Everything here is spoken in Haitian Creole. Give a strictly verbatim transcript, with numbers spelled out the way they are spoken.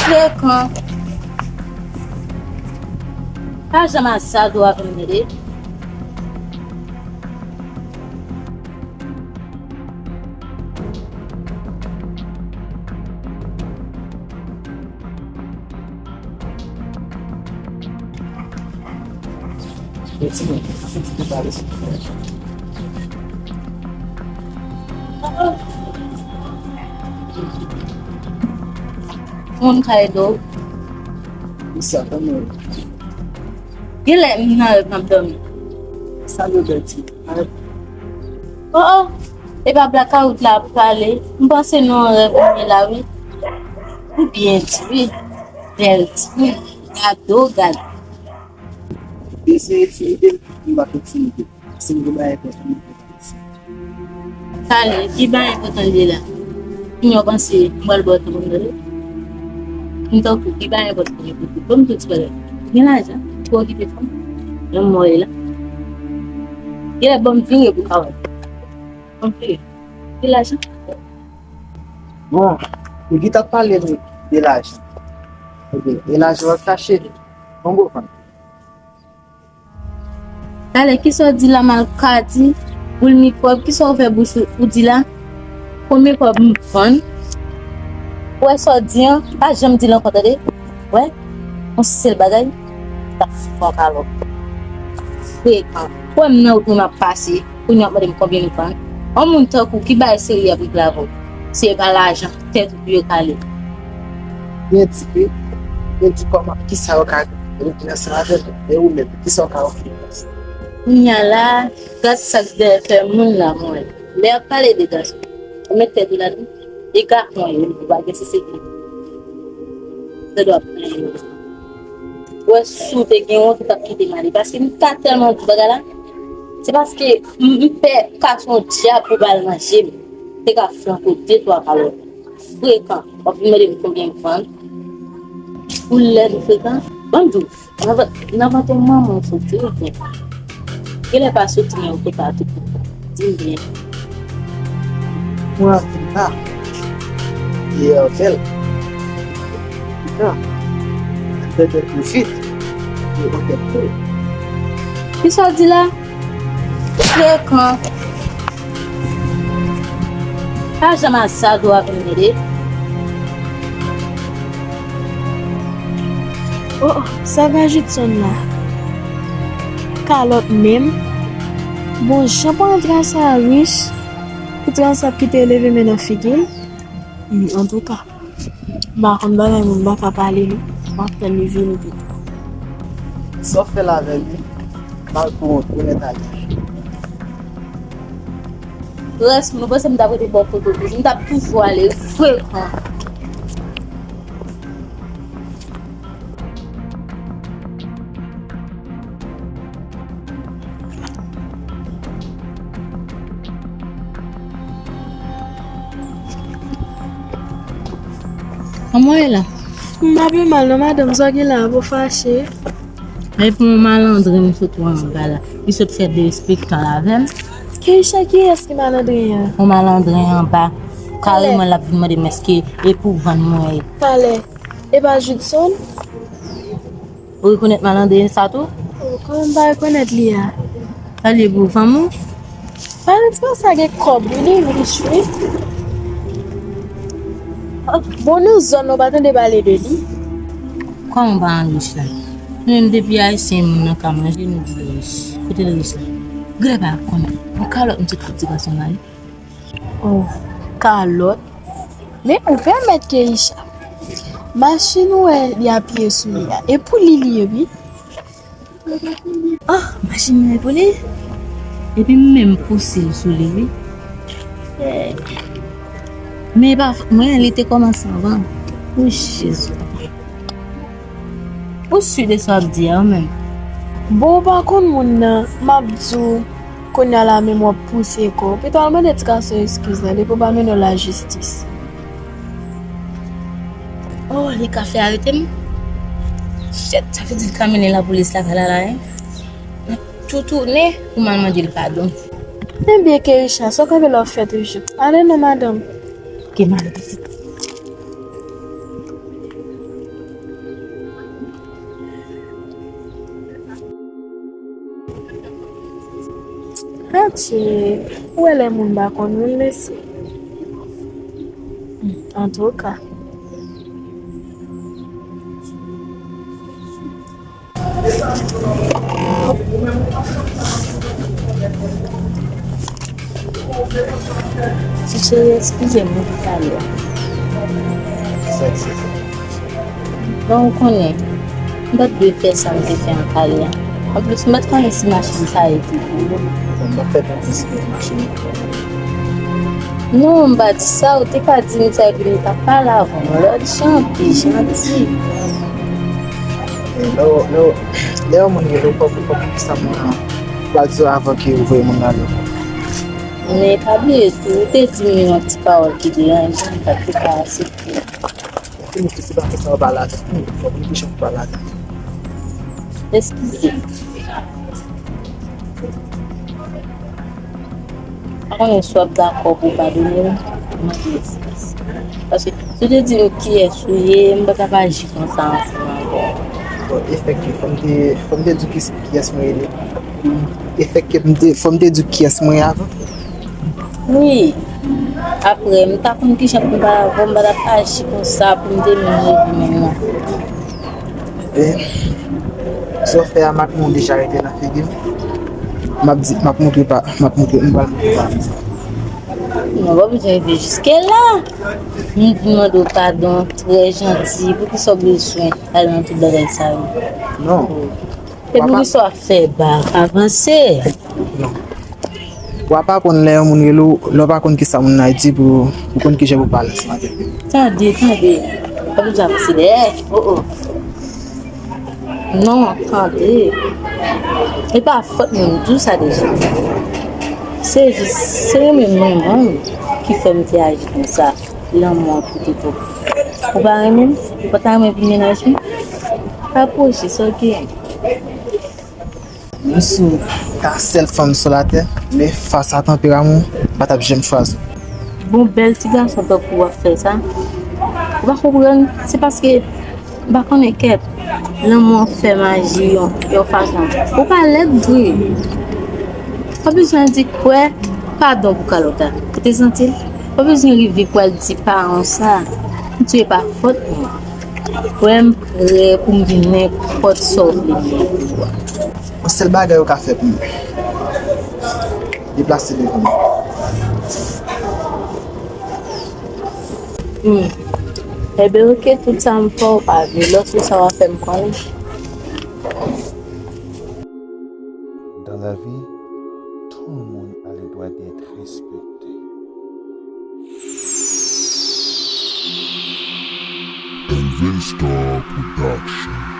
Frekan. Pa janm al sa dou avè m tande. Moun ka ede w. Sa, kòman w ye? Genlè m nan rèv m ap dòmi. Sa yo bèl ti. Oh, oh. E pa blakawout la ap pale. M panse nou an rèv nou ye la, wi. Ou byen di, wi. Bèl ti. Gade w, gade. Eseye ti ede m, m pa fè ti ede. Si m gen bagay enpòtan, m ap fè sa. Talè, ki bagay enpòtan li ye la? Kounya w panse m pral ba w tan pou m tande? M tankou, ki bagay enpòtan li ye pou tout? Ban m tout ti bagay. Gen lajan, pou okipe fanm. Yon mò ye la. Genlè ban m vire pou ka wè. Ban m vire. Gen lajan. Bon, ou ki t ap pale de, de lajan. Ebyen, e lajan w ap chache. Bon, bon, fanm. Talè, kisa w di la m al ka di? Boul mikwòb, kisa w ouvè bouch ou, ou di la? Konbyen kòb m vann? Ou wè sa w di an? Pa janm di l ankò, tande? Wè? Yon sèl bagay, m t ap fout ou yon kalòt. Frekan. Ou wè m nan wout mwen m ap pase, kounye a w ap mande m konbyen m vann? Yon moun tankou w ki bay serye ap regle avè w. Se pa lajan tèt ou pou yo kale. Byen di wi. Byen di kòman, kisa yo ka rete ansanm avè l? E ou menm, kisa w ka ofri? Kounye a la, gad sa k dèyè fè moun la, mwen. Lè y ap pale de gason, ou met tèt ou ladan, e gason yo, ou pa gen sisite. Tèt w ap pale yo. Wè, si w te gen wont, ou t ap kite m ale. Paske m ta tèlman di bagay la, se paske m, m pè gason dyab pou ba l manje m. Te ka flanke w de twa kalòt. Frekan. W ap vin mande m konbyen m vann. Ou lèd, ou frekan. Ban m di w, nan vant, nan vant yon manman w soti, ou byen. Genlè pa soti, men ou te ka tou. Di m byen. Mwen ap vin la. Yè bèl. Frekan. Bèbè pi vit. E yon tèt tou. Kisa w di la? Frekan. Pa janm al sa dou avè m tande. Oh, oh, sa pa Judson la. Kalòt menm. Bon, jan pou antre sa rich. Pou trans ap kite leve men nan figi l. Hmm, antouka. M pa konn bagay moun pa ka pale non. M ap tann li vini pito. Sa w fè la avè m wi? M al pou wont, ou mèt ale. Rès moun, ou panse m t ap rete bò kote w toujou? M t ap toujou ale, frekan. Kòman w ye la? M pa pi mal non, madanm, sa w gen la, pa w fache. E pou yon malandren m sot wè anba la. Li sot fè derespektan l avè m. Keisha, kiyès ki malandren an? Yon malandren anba. Kareman, l ap vin mande m èske e pou vann mwen ye. Talè. E pa Judson? Ou rekonèt malandren sa tou? Oh, kòman m pa rekonèt li a? Sa li ye pou fanm ou? Valentino sa gen kòb wi, li rich wi. Bon, nou zòn nou pa tande pale de li. Kòman w pa an rich la? Nou menm depi ayisyen moun nan ka manje, nou di l rich. Kote l rich la? Gade pa konnen. Yon kalòt m sot fout ti gason la wi. Oh, kalòt. Men ou pèmèt Keisha. Machin ou wè li apiye sou li a. E pou li li ye wi. Ah, machin nan e pou li. Epi m menm pouse l sou li wi. Eh. Men e pa mwen, li te kòmanse anvan. O Jezi. Ou si de sa w ap di a ou menm? Bon, ou pa konn moun nan, m ap di w, kounye a la menm w ap pouse kò w. Pito al mande ti gason eskiz la, depi w pa mennen l lajistis. Oh, li ka fè arete m? Shit, sa vle di li ka mennen lapolis lakay la la, en? Tou tounen pou m al mande l padon. Ebyen, Keisha, sa w kanpe la w ap fè toujou? Ale non, madanm. Oke, m ale pitit. Atchè, ou wè lè moun pa konn moun, mesye. Antouka. Ti cheri, eskize m wi pou talè a. Sa ki se sa? Bon, ou konnen, m pa t dwe fè sa m te fè antalya. Anplis, m pa t konnen si machin sa rete pou ou. Bon, m pa fè pati si machin. Non, m pa di sa, ou te ka di m sa epi m t ap pale avè w. Lòt jan, pi janti. Lè w, lè w, lè yon moun rele w, fòk, fòk ou di sa moun nan pral di w avan ke ou voye moun nan ale. Men pa bliye tou, ou te di m yon ti pawòl ki deranje m, m pa t te ka aksepte. Fini ki se pa fè sa w pale avèk nou, fòk nou ki jan pou pale avèk nou. Eskize. Pa konnen si w ap dakò pou w padone m, pou mande eskiz. Paske si w te di m kiyès ou ye, m pa t ap aji konsa ansanm avè w. Bon, e fèk ke fò m te, fò m te di w ki, kiyès mwen ye. E fèk ke m te, fò m te di w kiyès mwen ye avan. Wi. Apre, m ta konn kijan pou m pa, pou m pa t ap aji konsa pou m te menm leve menm nan. E sa w fè a, mak mwen deja rete nan figi m. M ap di, m ap montre pa, m ap montre, m pral montre pa. Non, w pa bezwen rive jiske la. M vin mande w padon, trè janti. Poukisa w bezwen al nan tout bagay sa yo? Non. E poukisa w ap fè bak? Avanse. Non. W ap aprann lè yon moun rele w, lè w pa konn kisa moun nan ap di pou, pou konn kijan pou pale ansanm avè l. Tande, tande. W ap ap avanse dèyè. Oh, oh. Non, tande. E pa fòt mwen, m di w sa deja. Se jis, se renmen mwen menm ki fè m te aji konsa. Lanmou an pote pou ou. Ou pa renmen m? Ou pa ta renmen vin mennaj mwen? Rapwoche, sa w gen? Menm si w ta sèl fanm sou latè, men fas a tanperaman w, m pa t ap janm chwazi w. Bon, bèl ti gason tankou w ap fè sa. Ou pa konprann? Se paske, m pa konnen kèt, lanmou an fè maji yon, yon fason. Ou pa lèd vre. Pa bezwen di kwè, padon pou kalòt la. Ou te santi l? Pa bezwen rive pral di paran sa. M di e pa fòt mwen. Kwè m prè pou m di nenpòt sa w vle m di pou ou a. Yon sèl bagay ou ka fè pou mwen. Deplase devan mwen. Hmm. Enben, oke, tout sa m fè w pa vle. Lòske sa w a fè m konnen. Dans la vie, tout le monde a le droit d'être respecté. Elven Star Production.